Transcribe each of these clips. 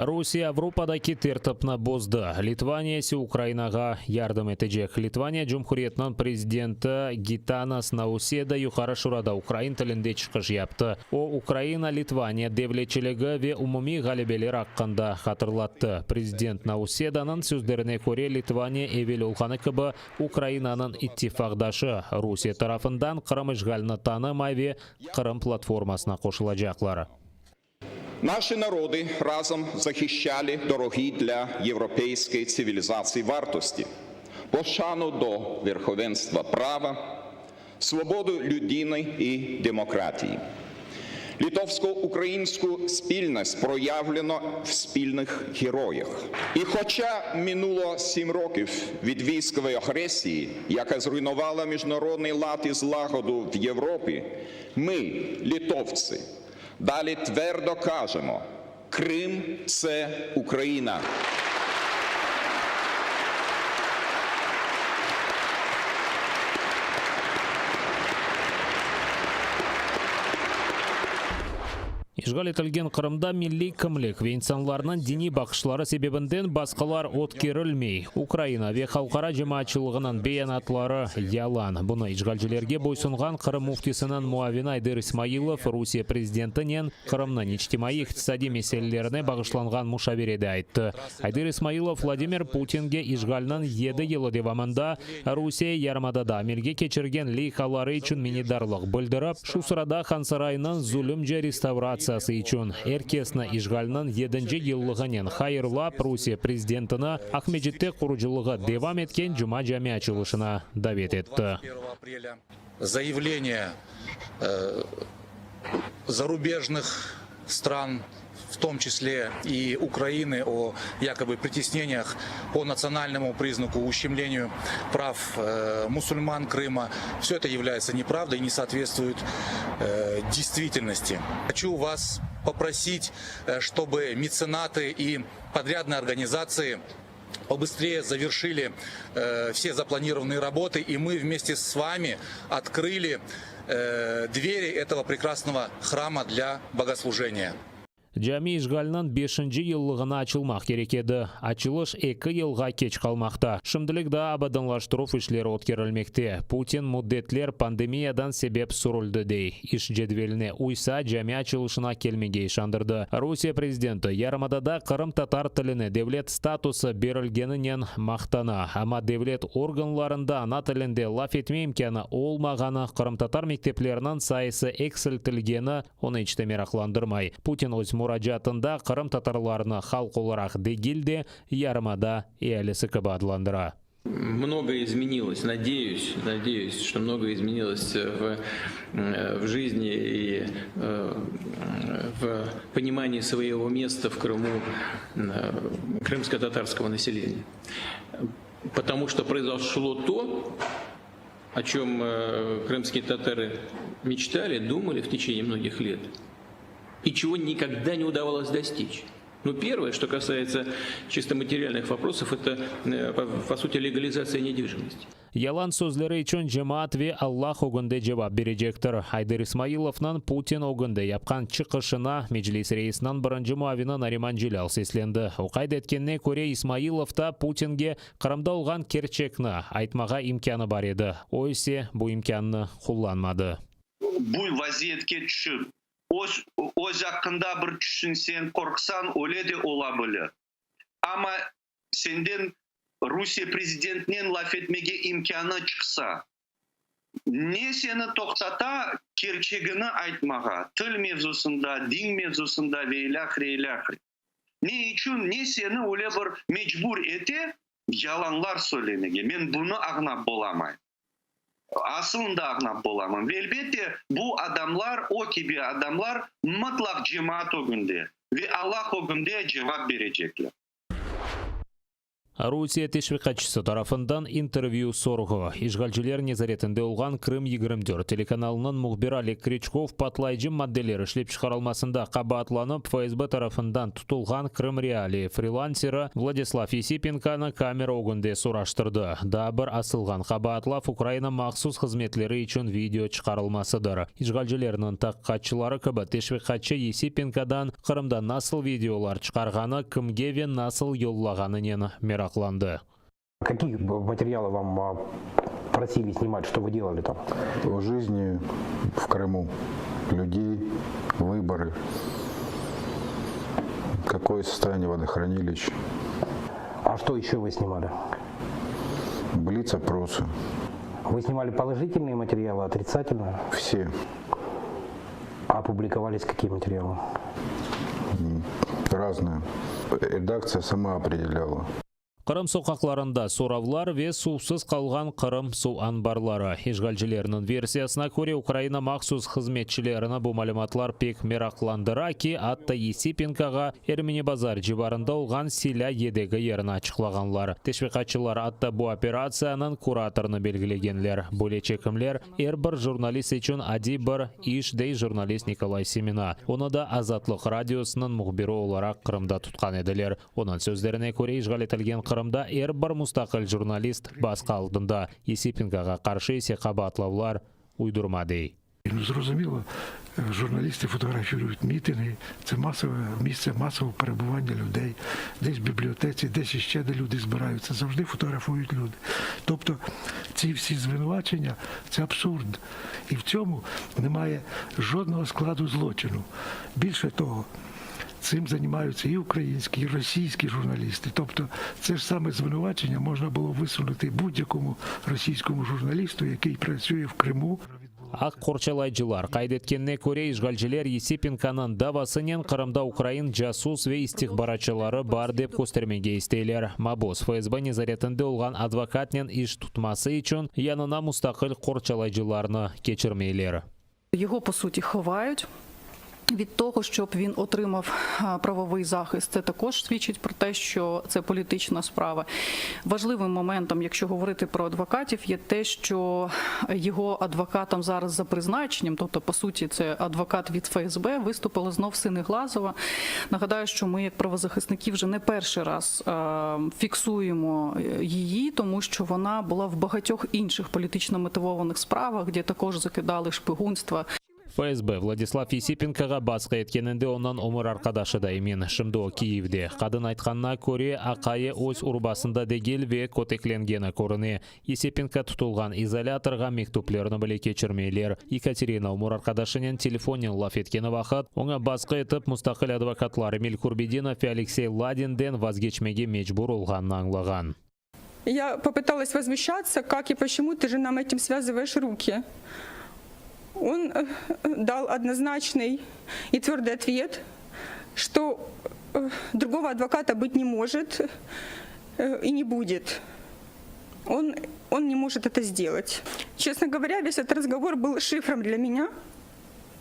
Rusiye Avropadaki tertipni bozdı, Litvaniya ise Ukrainağa yardım etecek. Litvaniya Cumhuriyetiniñ prezidenti Gitanas Nauseda Yuqarı Şurada ukrain tilinde çıqış yaptı. O, Ukraina, Litvaniya devletçiligi ve umumiy ğalebeler aqqında hatırlattı. Prezident Nausedanıñ sözlerine köre, Litvaniya evel olğanı kibi Ukrainanıñ ittifaqdaşı, Rusiye tarafından Qırım işğalini tanımay ve Qırım platformasına qoşulacaqlar. Naşi народы разом захищали дорогі для європейської цивілізації вартості, пошану до верховенства права, свободу людини і демократії. Литовсько-українську спільність проявлено в спільних героях. І хоча минуло 7 років від військової агресії, яка зруйнувала міжнародний лад і злагоду в Європі, ми, литовці, далі твердо кажемо: Крим це Україна. İşğal etilgen Qırımda milliy kimlik ve insanlarnıñ diniy baqışları sebebinden basqılar ötkerilmey. Ukraina ve halqara cemaatçılığınıñ beyanatları yalan. Bunı işğalcilerge boysunğan Qırım müftisiniñ muavini Ayder İsmailov Rusiye prezidentinen Qırımnıñ içtimaiy-iqtisadiy meselelerine bağışlanğan muşaverede ayttı. Ayder İsmailov Vladimir Putinge işğalniñ yedi yılı devamında Rusiye yarımadada amelge keçirgen leyhaları içün minnetdarlıq bildirip, şu sırada Hansaraynıñ zulümce restavratsiyası içün, er kesni işğalniñ yedinci yıllığınen hayırlap, Rusiye prezidentini Aqmescitte qurucılığı devam etken Cuma cami açılışına davet etti. Zayavleniye zarubejnıh stran, v tom çisle i Ukrainı, o yakoby pritesneniyah po natsionalnomu priznaku, ущемлeniyu prav musulman Krıma, vsö eto yavlâyetsâ nepravdoy i ne sootvetstvuet deystvitelnosti. Hoçu vas poprosit, çtoby metsenatı i podrâdnıye organizatsii pobıstrее zaverşili vse zaplanirovanные raboты, i mı vmeste s vami otkrıli dveri etogo prekrasnogo hrama dlâ bogoslujeniya. Cami işğalniñ beşinci yıllığına açılmaq kerek edi. Açılış eki yılğa keç qalmaqta. Şimdilik daa abadanlaştıruv işleri ötkerilmekte. Putin müddetler pandemiyadan sebep sürüldi, dey. İş cedveline uysa, cami açılışına kelmege işandırdı. Rusiye prezidenti yarımadada qırımtatar tiline devlet statusı berilgeninen maqtana, amma devlet organlarında ana tilinde laf etme imkânı olmağanı, qırımtatar mektepleriniñ sayısı eksiltilgeni onı iç te meraqlandırmay. Putin öz muracaatında qırımtatarlarnı halq olaraq degil de, yarımada ealisi kibi adlandıra. Mnogoe izmenilось, nadeyüs, nadeyüs, çto mnogoe izmenilось v v jizni i v ponimaniyi svoego mesta v Krımu krımskotatarskogo naseleniya. Potomu çto proizoşlo to, o çöm krımskiye tatarı meçtali, dumali v teçeniye mnogih let i çego nikogda ne udavalos dostiç. Nu, pervoye, çto kasayetsâ çisto materialnıh voprosov, eto, po suti, legalizatsiya nedvijimosti. Yalan sözleri içün cemaat ve Allah ögünde cevap berecektir. Ayder İsmailovnıñ Putin ögünde yapqan çıqışına Meclis reisiniñ birinci muavini Nariman Celâl seslendi. O qayd etkenine köre, İsmailovda Putinge Qırımda olğan kerçekni aytmağa imkânı bar edi, o ise bu imkânnı qullanmadı. Bu vaziyetke tüşip, öz öz aqqında bir tüşünseñ, qorqsañ, öyle de ola bilir. Amma senden Rusiye prezidentinen laf etmege imkânı çıqsa, ne seni toqtata kerçegini aytmağa, til mevzusında, din mevzusında ve ilâhre, ilâhre? Ne içün, ne seni öyle bir mecbur ete yalanlar söylemege? Men bunı añlap bolamayım. Asılında añlap bolamam. Ve elbette, bu adamlar, o kibi adamlar mıtlaq cemaat ögünde ve Allah ögünde cevap berecekler. Rusiye teşviqatçısı tarafından intervyü sorğu. İşğalciler nezaretinde olğan Krım 24 telekanalınıñ mühbiri Oleg Krüçkov patlayıcı maddeler işlep çıqarılmasında qabaatlanıp FSB tarafından tutulğan Krım Realii frilanseri Vladislav Yesipenkonı kamera ögünde soraştırdı. Daa bir asılğan qabaatlav Ukraina mahsus hızmetleri içün video çıqarılmasıdır. İşğalcilerniñ taqiqatçıları kibi teşviqatçı Yesipenkodan Qırımda nasıl videolar çıqarğanı, kimge ve nasıl yollağanınen meraqlandı. Какие материалы вам просили снимать, что вы делали там? О жизни в Крыму, людей, выборы, какое состояние водохранилищ. А что еще вы снимали? Блиц-опросы. Вы снимали положительные материалы, отрицательные? Все. А публиковались какие материалы? Разные. Редакция сама определяла. Qırım soqaqlarında soravlar ve suvsız qalğan Qırım suv anbarları. İşğalcilerniñ versiyasına köre, Ukraina mahsus hızmetçilerini bu malümatlar pek meraqlandıra ki, atta Yesipenkoğa Ermeni Bazar civarında olğan silâ yedegi yerini açıqlağanlar. Teşviqatçılar atta bu operatsiyanıñ kuratorını belgilegenler. Böyle çekimler er bir jurnalist içün adiy bir iş, dey jurnalist Nikolay Semena. Onı da Azatlıq Radiosınıñ mühbiri olaraq Qırımda tutqan ediler. Onıñ sözlerine köre, işğal etilgen Qırımda er bir mustaqil jurnalist basqı altında, Yesipenkoğa qarşı ise qabaatlavlar uydurma, dey. Ну, зрозуміло, журналісти фотографують мітинги, це масове місце масового перебування людей, десь в бібліотеці, десь іще, де люди збираються, завжди фотографують люди. Тобто ці всі звинувачення це абсурд. І в цьому немає жодного складу злочину. Більше того, цим займаються і українські, і російські журналісти. Тобто це ж саме звинувачення можна було висунути будь-якому російському журналісту, який працює в Криму. Aq qorçalayıcılar qayd etkenine köre, işğalciler Yesipenkonıñ davasınen Qırımda ukrain casus ve istihbaratçıları bar dep köstermege isteyler. Mabus FSB nezaretinde olğan advokatnen iş tutması içün yanına mustaqil qorçalayıcılarnı keçirmeyler. Його, по суті, ховають від того, щоб він отримав правовий захист. Це також свідчить про те, що це політична справа. Важливим моментом, якщо говорити про адвокатів, є те, що його адвокатом зараз за призначенням, тобто, по суті, це адвокат від ФСБ, виступила знов Синеглазова. Нагадаю, що ми, як правозахисники, вже не перший раз фіксуємо її, тому що вона була в багатьох інших політично мотивованих справах, де також закидали шпигунства. FSB Vladislav Yesipenkoğa basqı etkeninde onıñ ömür arqadaşı da emin. Şimdi o Kiyevde. Qadın aytqanına köre, aqayı öz urbasında degil ve köteklengeni körüne. Yesipenko tutulğan izolâtorğa mektüplerni bile keçirmeyler. Yekaterina ömür arqadaşınen telefonnen laf etkeni vaqıt, oña basqı etip, mustaqil advokatlar Emil Kurbedinov ve Aleksey Ladinden vazgeçmege mecbur olğanını añlağan. Я попыталась возмущаться, как и почему ты же нам этим связываешь руки. Он дал однозначный и твердый ответ, что другого адвоката быть не может и не будет. Он, он не может это сделать. Честно говоря, весь этот разговор был шифром для меня,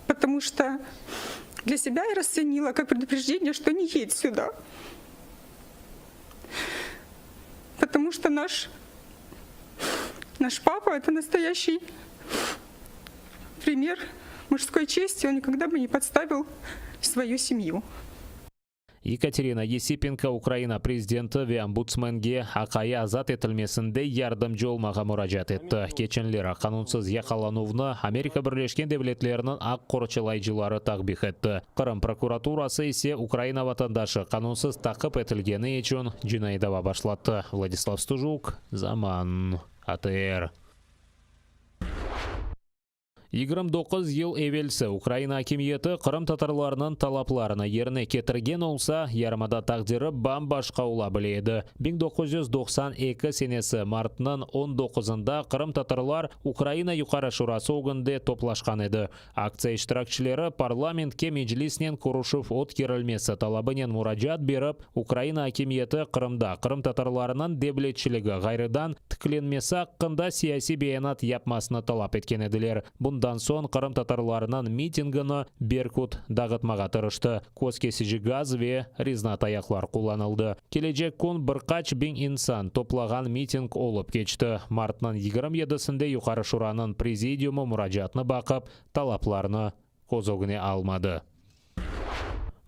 потому что для себя я расценила как предупреждение, что не едь сюда. Потому что наш, наш папа – это настоящий пример мужской чести. Он никогда бы не подставил свою семью. Yekaterina Yesipenko Ukraina prezidenti ve ombudsmenge aqayı azat etilmesinde yardımcı olmağa muracaat etti. Keçenleri qanunsız yaqalanuvnı Amerika Birleşken Devletleriniñ aq qorçalayıcıları takbih etti. Qırım prokuraturası ise Ukraina vatandaşı qanunsız taqip etilgeni içün cinaiy dava başlattı. Vladislav Stujuk, Zaman, ATR. 29 yıl evelsi Ukraina akimiyeti qırımtatarlarnıñ talaplarını yerine ketirgen olsa, yarımada taqdiri bam-başqa ola bile edi. 1992 senesi martnıñ 19-ında qırımtatarlar Ukraina Yuqarı Şurası ögünde toplaşqan edi. Aktsiya iştirakçileri parlamentke Meclisnen körüşüv ötkerilmesi talabınen muracaat berip, Ukraina akimiyeti Qırımda qırımtatarlarnıñ devletçiligi ğayrıdan tiklenmesi aqqında siyasiy beyanat yapmasını talap etken ediler. Bundan soñ qırımtatarlarnıñ mitingini Berkut dağıtmağa tırıştı, köz kesici gaz ve rezina tayaqlar qullanıldı. Kelecek kün bir qaç biñ insan toplağan miting olıp keçti. Martnıñ 27-sinde Yuqarı Şuranıñ Prezidiumı muracaatnı baqıp, talaplarnı köz ögüne almadı.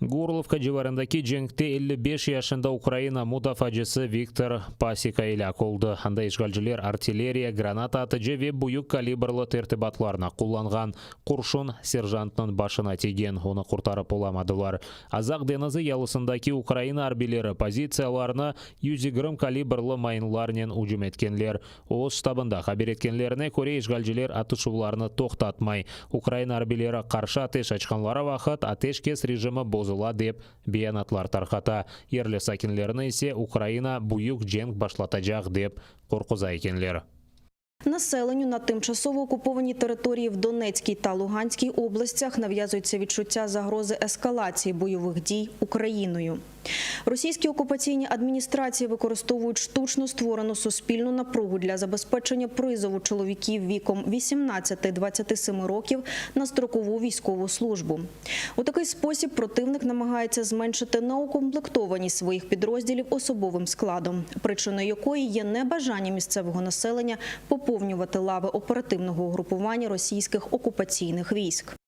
Gorlovka civarındaki cenkte 55 yaşında Ukraina mudafaacısı Viktor Paseka elâk oldı. Anda işğalciler artilleriya, granata atıcı ve büyük kalibrli tertibatlarnı qullanğan. Qurşun serjantnıñ başına tiygen, onı qurtarıp olamadılar. Azaq deñizi yalısındaki Ukraina arbiyleri pozitsiyalarına 120 kalibrli mayınlarnen ücüm etkenler. Öz ştabında haber etkenlerine köre, işğalciler atışuvlarnı toqtatmay. Ukraina arbiyleri qarşı ateş açqanları vaqıt ateşkes rejimi bozula dep beyanatlar tarqata. Yerli sakinlerni ise Ukraina büyük cenk başlatacaq dep qorquza ekenler. Населенню на тимчасово окупованій території в Донецькій та Луганській областях нав'язується відчуття загрози ескалації бойових дій Україною. Російські окупаційні адміністрації використовують штучно створену суспільну напругу для забезпечення призову чоловіків віком 18-27 років на строкову військову службу. У такий спосіб противник намагається зменшити неукомплектованість своїх підрозділів особовим складом, причиною якої є небажання місцевого населення поповнювати лави оперативного угрупування російських окупаційних військ.